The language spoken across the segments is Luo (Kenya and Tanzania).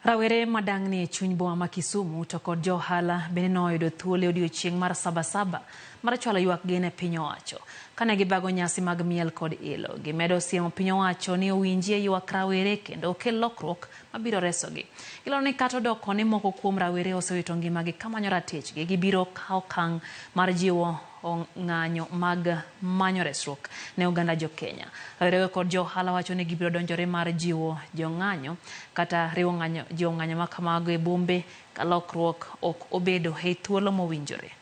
Rawere madang'ni e chuny boma ma Kisumu to kod jo ohala bende noyudo thuolo e odiochieng' mar Sabasaba mar chwalo ywakgi ne piny owacho. Kane gibago nyasi mag miel kod ilo, gimedo siemo piny owacho ni owinjie ywak rawere kendo okel lokruok mabiro resogi. Gilero ni kata odoko ni moko kuom rawere osewito ngimagi kamanyo ratichgi, gibiro kawo okang' mar jiwo ng'anyo mag manyo resruok ne oganda jo Kenya. Rawerego kod jo ohala wacho ni gibiro donjore mar jiwo jong'anyo kata riwo ng'anyo jiwo ng'anyo ma kamago e bombe ka lokruok ok obedo e thuolo mowinjore.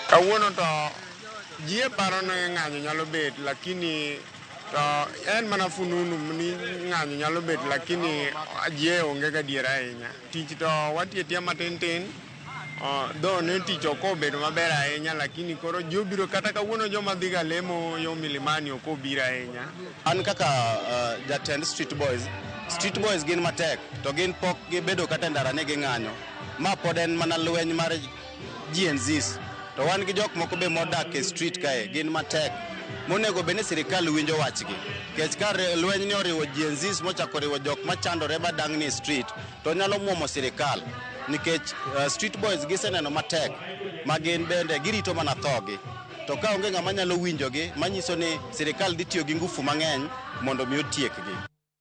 Kawuono to ji e paro ni ng'anyo nyalo bet lakini to en mana fununu ni ng'anyo nyalo bet lakini ji e onge gadiera ahinya. Tich to watiyo atiya matin tin though ni tich ok obedo maber ahinya lakini koro ji obiro kata kawuono joma dhi ga lemo yo Milimani ok obiro ahinya. An kaka jatend Street Boys, Street Boys gin matek to gin pok gibedo kata e ndara ni ging'anyo. Ma pod en mana lweny mar Gen Zs. To wan gi jok moko be modak e street kae, gin matek. Monego bed ni sirikal winjo wachgi. Nikech ka lweny ni oriwo Gen Zs mochako riwo jok machandore madang'ni e street, to nyalo muomo sirikal. Nikech Street Boys giseneno matek ma gin bende girito mana thogi. To ka onge ng'ama nyalo winjogi, manyiso ni sirikal dhi tiyo gi ngufu mang'eny mondo mi otiekgi.